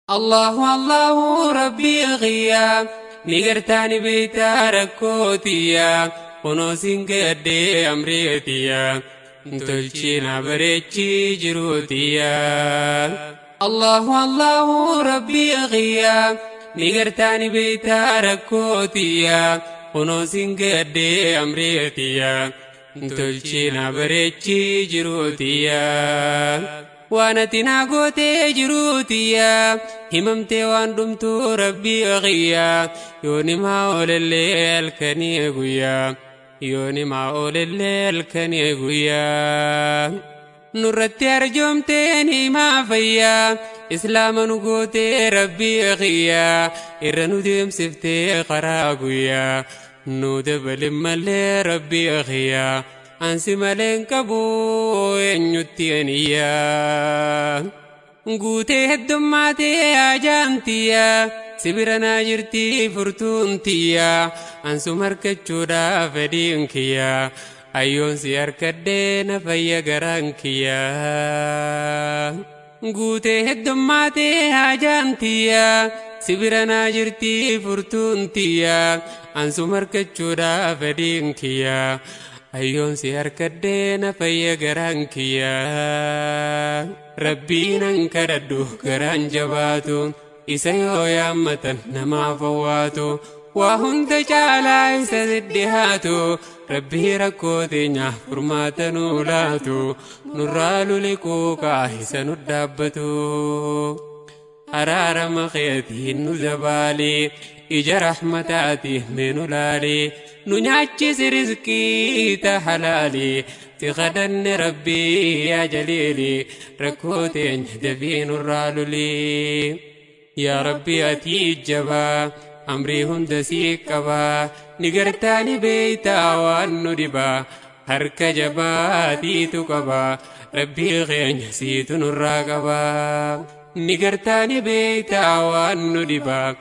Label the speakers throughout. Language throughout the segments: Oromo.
Speaker 1: Allahu Allahu Rabbii khiyyaa ni gartaani beeytaa rakkootiyaa kunoo siin gaddee amreetiyaa tolchiina bareechii jiruutiyaa. Allahu Allahu Rabbii khiyyaa ni gartaani beeytaa rakkootiyaa kunoo siin gaddee amreetiyaa tolchiina bareechii jiruutiyaa. Waan ati naa gootee jiruutiyaa himamtee waan dhumtuu rabbii khiyyaa yoo nimaa oolellee halkanii guyyaa yoo nimaa oolellee halkanii guyyaa. Nurratti arjoomtee nimaa fayyaa islaama nu gootee rabbii khiyyaa irra nu deemsiftee karaa guyyaa nu dabalin malee rabbii khiyyaa. Ansi maleen qabu eenyutti aniyyaa. Guutee heddummaatee ajaantiyaa sibira naa jirti furtuuntiyaa ansum harkachuudhaaf fedhiin kiyyaa ayyoon si harkadhee na fayya garaan kiyyaa. Guutee heddummaatee ajaantiyaa sibira naa jirti furtuuntiyaa ansum harkachuudhaaf fedhiin kiyyaa. Ayyoon si harkadhee na fayya garaan kiyyaa. Rabbiin an kadhadhu garaan jabaatu isa yoo yaammatan namaaf owwaatu waa hunda caalaa isa dhihaatu rabbii rakkoo teenyaaf furmaata nuu laatu nurraa luliquu kaa isa nu dhaabbatu. Araarama keetiin nu dabaalii ija rahmataatiin mee nu laalii nu nyaachisi rizqii ta halaalii si kadhanne rabbii yaa jaliilii rakkoo teenya dafii nurraa lulii. Yaa rabbii ati jabaa amrii hunda sii qabaa ni gartaani beeytaa waan nu dhibaa harka jabaatiitu qabaa rabbii keenya siitu nurraa qabaa. Ni gartaani beeytaa waan nu dhibaa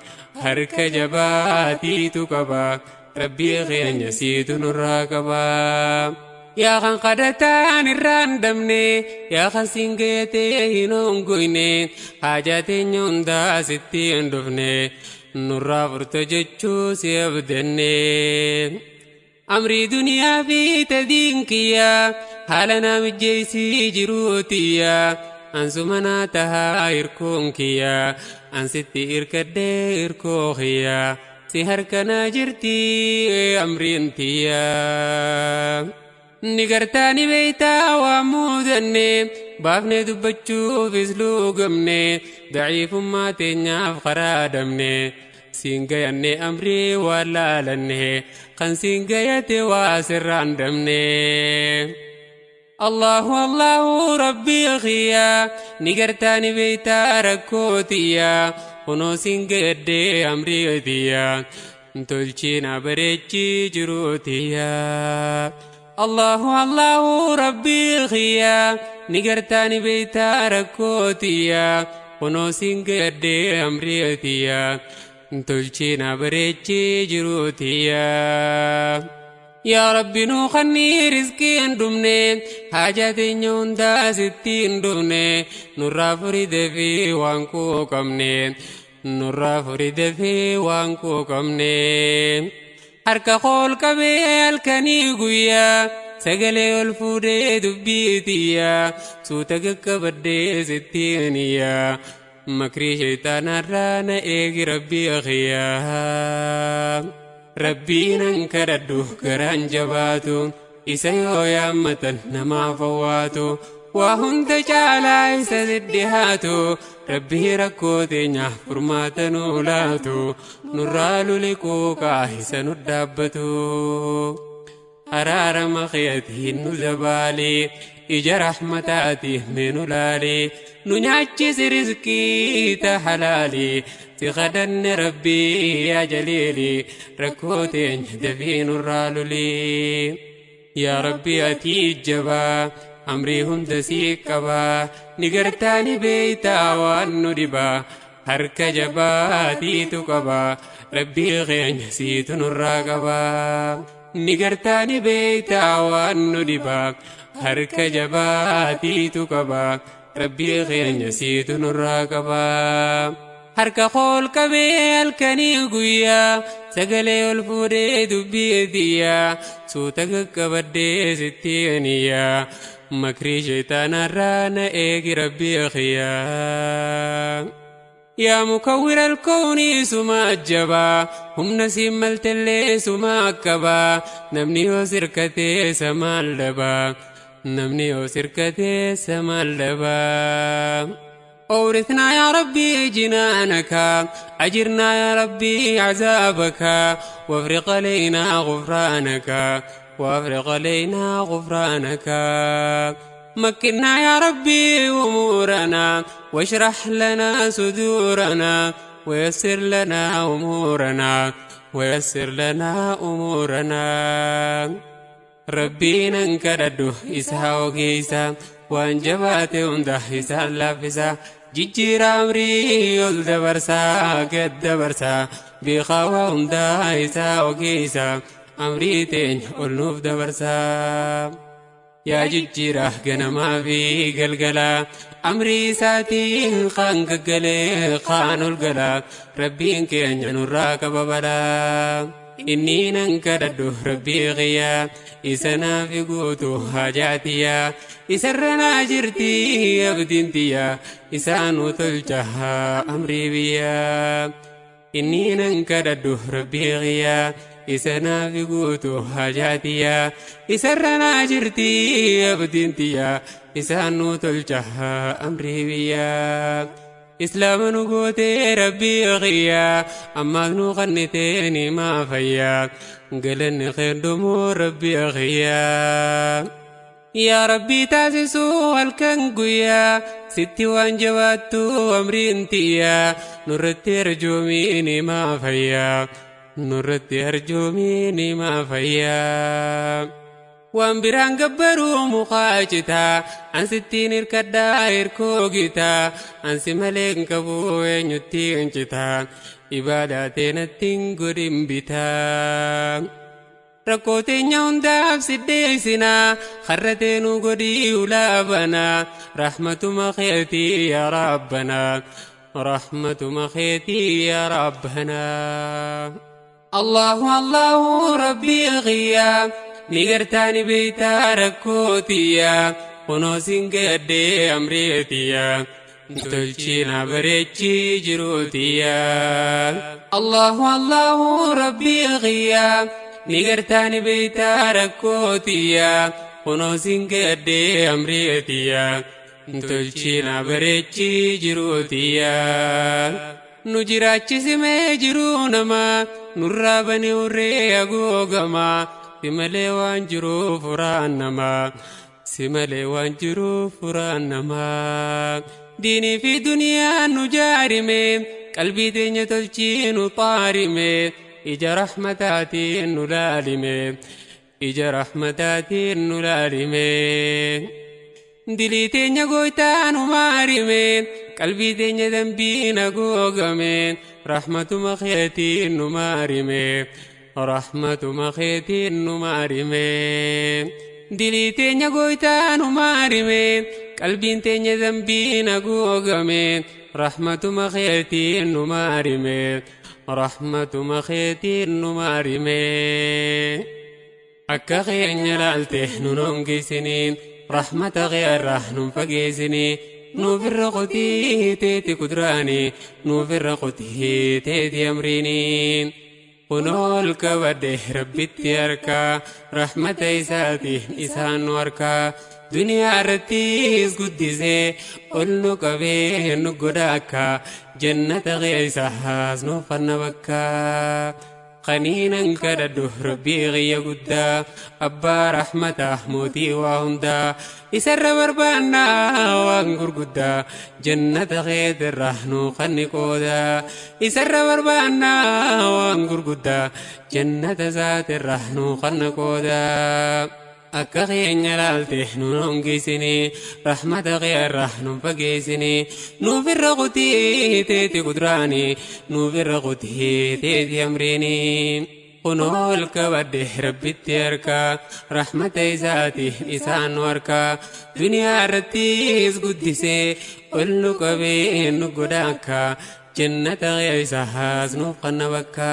Speaker 1: harka jabaatiitu qabaa rabbii keenya siitu nurraa qabaa. Yaa kan kadhataan irraan damne yaa kan siin geetee hin hongoyne haajaa teenya hundaa sitti hin dhufne nurraa furta jechuu si abdanne. Amrii duniyaa fi tadiin kiyyaa haala naa mijjeessii jiruutiyyaa. Ansuma naa tahaa hirkoon kiyyaa ansitti hirkadhee hirkoo kiyyaa si harkanaa jirti amriin tiyyaa. Ni gartaani beeytaa waan muudanne baafnee dubbachuufis luugamne daciifummaa teenyaaf karaa damne siin gayanne amrii waan laalanne kan siin gayate waa sirraan damne. Allahu Allahu Rabbii khiyyaa ni gartaani beeytaa rakkootiyaa kunoo siin gaddee amriitiyaa tolchiina bareechii jiruutiyaa. Allahu Allahu Rabbii khiyyaa ni gartaani beeytaa rakkootiyaa kunoo siin gaddee amriitiyaa tolchiina bareechii jiruutiyaa. Yaa Rabbi nuu kannii rizqii hin dhumne haajaa teenya hundaa sitti hin dhufne nurraa furii fi waan quuqamne nurraa furii fi waan quuqamne. Harka kool qabee halkanii guyyaa sagalee ol fuudhee dubbii tiyyaa suuta qaqqabadhee sitti hiniyaa makrii shayitaanarraa na eegi rabbii khiyyaa. Rabbiin an kadhadhu garaan jabaatu isa yoo yaammatan namaaf owwaatu waa hunda caalaa isa dhihaatu rabbii rakkoo teenyaaf furmaata nuu laatu nurraa luliquu kaa isa nu dhaabbatu. Araarama keetiin nu dabaalii ija rahmataatiin mee nu laalii nu nyaachisi rizqii ta halaalii si kadhanne rabbii yaa jaliilii rakkoo teenya dafii nurraa lulii. Yaa rabbii ati jabaa amrii hunda sii qabaa ni gartaani beeytaa waan nu dhibaa harka jabaatiitu qabaa rabbii keenya siitu nurraa qabaa. Ni gartaani beeytaa waan nu dhibaa harka jabaatiitu qabaa rabbii keenya siitu nurraa qabaa. Harka kool qabee halkanii guyyaa sagalee ol fuudhee dubbii diyyaa suuta qaqqabadhee sitti aniyyaa makrii shaytaanarraa na eegi rabbii khiyyaa. Yaa mukawwira alkoonii suma ajjabaa humna siin maltellee suma akkabaa namni yoo sirkatee samaan dhabaa namni yoo sirkatee samaan dhabaa. أورثنا يا ربي جنانك أجرنا يا ربي عذابك وافرق علينا غفرانك وافرق علينا غفرانك. مكنا يا ربي أمورنا واشرح لنا صدورنا ويسر لنا أمورنا ويسر لنا أمورنا. ربي ننكرده إسها وكيسا waan jabaate hunda isaan laaffisa jijjiira amrii ol dabarsaa gad dabarsaa beekaa waa hundaa isaa ogeessa amrii teenya ol nuuf dabarsaa. Yaa jijjiira ganamaa fi galgalaa amrii isaatiin kaan gaggalee kaan ol galaa rabbiin keenya nurraa qaba balaa. Inni nan kadhadhu rabbii qiyyaa isa naaf guutu haajaatiyyaa isarra naa jirti abdiin tiyyaa isaanu tolcha amrii biyyaa. Inni nan kadhadhu rabbii qiyyaa isa naaf guutu haajaatiyyaa isarra naa jirti abdiin tiyyaa isaanu tolcha amrii biyyaa. Islaama nu gootee rabbii qiyyaa ammaas nu qannitee ni maafayyaa galanni qeerdumoo rabbii qiyyaa. Yaa rabbii taasisuu halkan guyyaa sitti waan jabaattu amriin tiyyaa nurratti arjoomii ni maafayyaa nurratti arjoomii ni maafayyaa. Waan biraan gabbaruu mukaa citaa ansittiin hirkadhaa hirkoo gitaa ansi malee hin qabu eenyutti hin citaa ibaadaa teenatti godhin bitaa. Rakkoo teenya hundaaf siddeessinaa har'a teenuu godhii ulaa banaa rahmatuma keetii yaa rabbanaa rahmatuma keetii yaa rabbanaa. Allahu Allahu rabbii qiyyaa. Ni gartaani beeytaa rakkootiyaa kunoo siin gaddee amreetiyaa tolchiina bareechii jiruutiyaa. Allahu Allahu rabbii qiyyaa ni gartaani beeytaa rakkootiyaa kunoo siin gaddee amreetiyaa tolchiina bareechii jiruutiyaa. Nu jiraachisimee jiruu namaa nurraa bani urree hagoogamaa. Si malee waan jiruuf furaan namaa si malee waan jiruuf furaan namaa. Diinii fi duniyaan nu jaarime qalbii teenya tolchii nu xaarime ija rahmataatiin nu laalime ija rahmataatiin nu laalime. Dilii teenya gooytaa nu maarime qalbii teenya dambiin hagoogame rahmatuma keetiin nu maarime. Rahmatuma keetiin nu maarime. Dilii teenya gooytaa nu maarime qalbiin teenya dambiin hagoogame rahmatuma keetiin nu maarime rahmatuma keetiin nu maarime. Akka keenya laalte nu hongeessiniin rahmata keerraa nun fageessinii nuuf irra qotii teeti kudraanii nuuf irra qotii teeti amriiniin. Kunool qabadhe rabbitti harkaa rahmata isaatiin isaan nu harkaa duniyaa irrattis guddisee ol nu qabee nu godha akka jannata keessaas nu fanna bakkaa. Qaniinan kadhadhu rabbii qiyya guddaa abbaa rahmataa mootii waa hundaa isarra barbaannaa waan gurguddaa jannata keetirraa nu qanni qoodaa isarra barbaannaa waan gurguddaa jannata isaatirraa nu qanna qoodaa. Akka keenya laalte nu hongeessinii rahmata keerraa nu fageessinii nuuf irra qotii teeti kudraanii nuuf irra qotii teeti amriinii. Kunool qabadhe rabbitti harkaa rahmata isaatiin isaan nu harkaa duniyaa irrattis guddisee ol nu qabee nu godha akka Jannata keessa haasnuuf qanna bakka.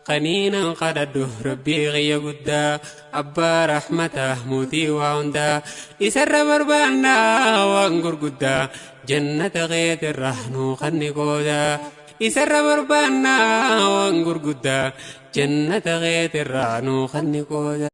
Speaker 1: Qaniinan qadhadhu rabbii qiyya guddaa abbaa rahmataa mootii waa hundaa isarra barbaannaa waan gurguddaa jannata keetirraa nuu qanni qoodaa isarra barbaannaa waan gurguddaa jannata keetirraa nuu qanni qoodaa.